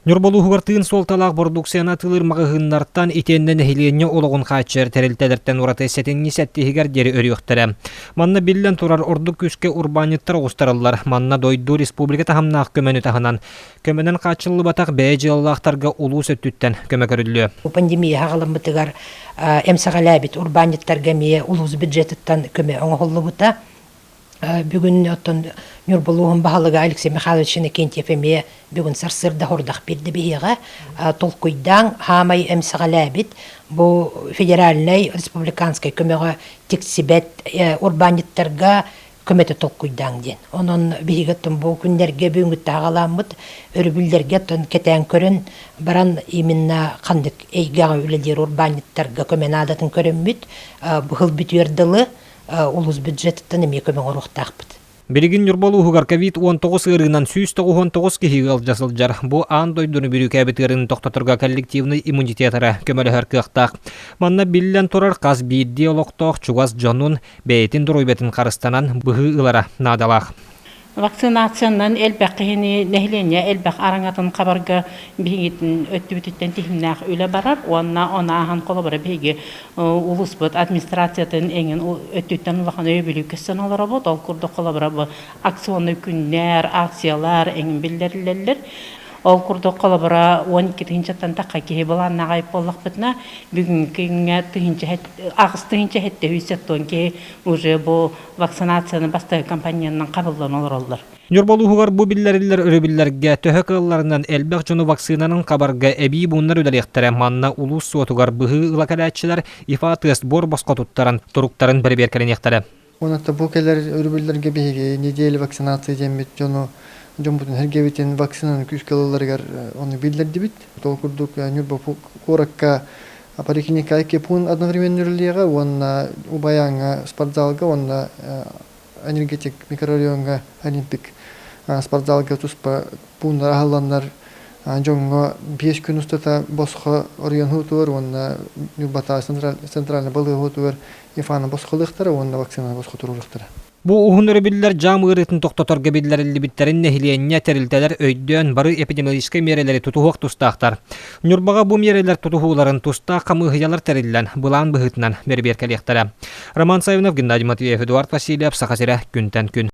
Ньурба улууһугар тыын суолталаах бородууксуйаны атыылыыр маҕаһыыннартан итиэннэ нэһилиэнньэ олоҕун хааччыйар тэрилтэлэртэн ураты сэтинньи сэттиһигэр диэри өрүөхтэрэ. Манна биллэн турар ордук күүскэ урбаанньыттар оҕустараллар. Манна дойду, республика таһымнаах көмөнү таһынан, көмөнөн хааччыллыбатах бэйэ дьыалалаахтарга улуус өттүттэн көмө көрүллүө. Пандемия аҕаламмытыгар эмсэҕэлээбит урбаанньыттарга эмиэ улуус бюджетыттан көмө оҥоһуллубута. Бүгүн оттон Ньурба улууһун баһылыга Алексей Михайлович Иннокентьев эмиэ бүгүн сарсыарда хордах биэрдэ биһиэхэ толкуйдаан хаамай эмсэҕэлээбит бу федеральнай республиканскай көмөҕө тиксибэт урбаанньыттарга көмөтө толкуйдааҥ диэн. Онон биһиги оттон бу күннэргэ бүгүҥҥүттэн аҕалааммыт өрөбүллэргэ оттон кэтээн көрөн баран именно ханнык эйгэҕэ үлэлиир урбаанньыттарга көмө наадатын көрөммүт быһыл бүтүөр дылы улуус бюджетыттан эмиэ көмө оҥоруохтаахпыт. Билигин Ньурба улууһугар ковид-19 ыарыынан 199 киһи ыалдьа сылдьар. Бу аан дойдуну бүрүүкээбит ыарыыны тохтоторго коллективнай иммунитет эрэ көмөлөһөр кыахтаах. Манна биллэн турар хас биирдии олохтоох чугас дьонун, бэйэтин доруобуйатын харыстанан быһыы ылара наадалаах. Вакцинациянан элбэх киһини нэһилиэнньэ элбэх араҥатын хабарга биһигитин өттүбүтүттэн тиһимнээх үлэ барар уонна ону ааһан холобура биһиги улууспут администрациятын эҥин өттүттэн улахан өйөбүлү көссөн олоробут. Ол курдук холобура бу акционный күннэр, акциялар эҥин биллэриллэллэр. Ол курдук холобура 12 тыһыынчаттан тахха киһи былааннаах айып буоллахпытына, бүгүҥҥү күҥҥэ тыһыынча 8770 киһи уже бу вакцинацияны бастакы компоненынан хабыллан олороллор. Ньурба улууһугар бу биллэриллэр өрөбүллэргэ төһө кыалларынан элбэх дьону вакцинанан хабарга эбии бууннар үлэлиэхтэрэ. Манна улуус суотугар быһыы ыла кэлээччилэр ИФА тест буор босхо туттаран туруктарын бэрэбиэркэлэниэхтэрэ. Онон бу кэлэр өрөбүллэргэ биһиги неделя вакцинации диэммит дьону дьоммутун сэргэбитин вакцинаны күүскэ ылалларыгар ону биллэрдибит. Ол курдук Ньурба куоракка поликлиника икки пуун одновременно үлэлиэҕэ уонна Убайааҥҥа спортзалга уонна энергетик микрорайоҥҥа Олимпик спортзалга туспа пууннар аһылланнар дьоҥҥо 5 күн устата босхо оройуон уутугар уонна Ньурбатааҕы центральнай балыыһа уутугар ИФА-ны босхолуохтара уонна вакцинаны босхо туруоруохтара. Бу уһун өрөбүллэр дьаам ыарыытын тохтоторго биллэриллибиттэрин нэһилиэнньэ, тэрилтэлэр өйдөөн бары эпидемиологическай миэрэлэри тутуһуох тустаахтар. Ньурбаҕа бу миэрэлэр тутуһууларын тустаах хамыыһыйалар тэриллэн, былаан быһыытынан бэрэбиэркэлиэхтэрэ. Роман Саввинов, Геннадий Матвеев, Эдуард Васильев, Саха сирэ, күнтэн күн.